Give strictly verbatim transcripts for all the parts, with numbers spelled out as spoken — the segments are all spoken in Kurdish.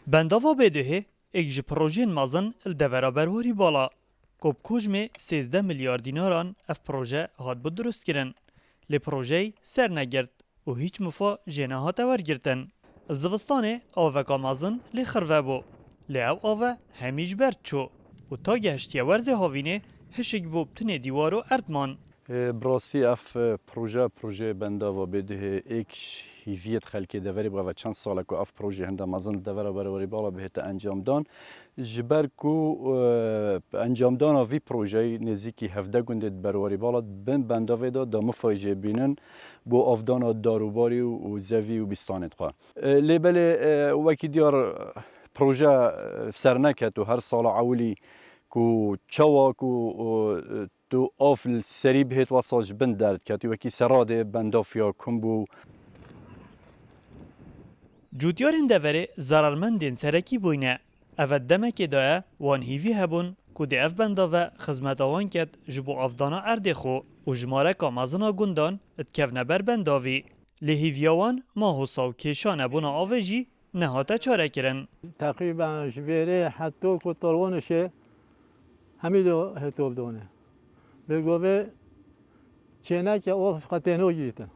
Bendava Bêduhê êk ji projeyên mezin li devera Berwarî Bal a, ku bi kojmê sêzdeh milyar dînaran ev proje hatibû dirustkirin. Lê projeyî ser negirt û hîç mifa jê nehate wergirtin. Li zivistanê aveka mezin lê xirve bû. Lê ew ave hemî ji ber çû û ta gehiştiye werzê havînê hişik bû bi tinê dîwar û erd man. E, bi rastî ev, e, proje, projeyê Bendava Bêduhê êk ji hîviyê di xelkê deverê bû. Ev çend sal e ku ev proje hinde mezin li devera Berwarî Bal a bihête encamdan. Ji ber ku, e, encamdana vî projeyê nêzîkî hevdeh gundê di Berwarî Bal a di bin bendavê de da mifayê jê bînin bo avdana darûbarî û, û zevî û bîstanê xwe. E, lê belê, e, wekî diyar, e, proje, e, ser neket û her sala ewilî ku çawa ku, e, tu av li serî bihêt wesa ji bin derdiketî, wekî seradê bendafiya kum bû. Cûtyarên deverê zerarmendên serekî bûyne. Eve demekê daye wan hîvî hebûn ku dê ev bendave xizmeta wan ket ji bo avdana erdê xwe û jimareka mezin a gundan dikevne ber bendavî. Lê hîviya wan ma hosa û kêşa nebûna avê jî nehate çarekirin. Teqrîben ji vêrê heto ku Tolwonişê hemî do hêto bidone. Bi govê çêneke of xetêno girîtin.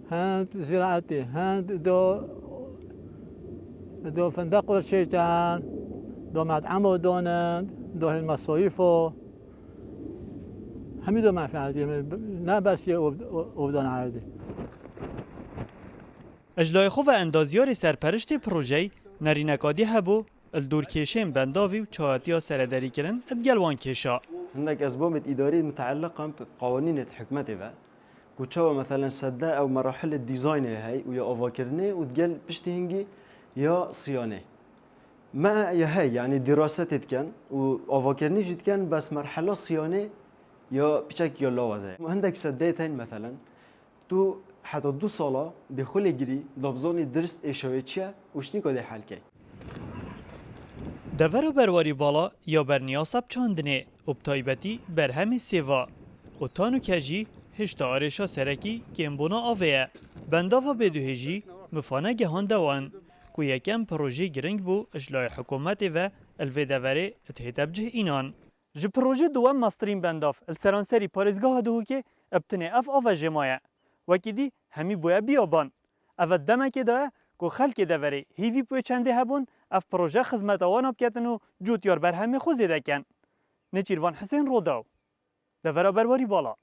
Hend ziraetê, hend do, do fındık orçêken, do met'emo donin, do hilma soyifo. Hemî do menfeetê ne bes yê ov-, ov-, ovdan erdê. Ji layê xwe ve endazyarê serperiştê projeyê nerîneka dî hebû, li dûr kêşên bendavî û çawetiya serederîkirin digel wan kêşa. Hindek esbabêt îdarî miteelliq in bi qewanînêt hikûmetê ve, ku çawa meselen sedde ew merahilê dîzaynê hey û ya avakirinê û digel piştî hingî ya siyanê. Me ya hey, yanî dîrasetê dikin û avakirinê jî dikin, bes merhela siyanê ya piçek ya lawaz e. Hindek seddeyê tên meselen, tu heta du sala dê xwe lê girî, da bizanî dirist êşa wê çi ye û ştîka dê hel key. Devera Berwarî Bal a ya berniyasa bi çandinê û bi taybetî berhemê sêva û ta nûke jî hêşta arêşa serekî kêmbûna avê ye. Bendava Bêduhê jî mifa negehande wan ku yekem projeyê giring bû ji layê hikûmetê ve li vê deverê dihête bi cih înan. Ji proje duwem mastirîn bendav li seranserî parêzgeha Duhokê bi tinê ev ave jê maye. Wekî dî hemî bûye biyaban. Eve demekê daye ku xelkê deverê hîvî bi wê çendê hebûn, ev proje xizmeta wan a biketin û cûtyar berhemê xwe zêde ken. Nêçîrvan Hisên, Rodaw, devera Berwarî Bal a.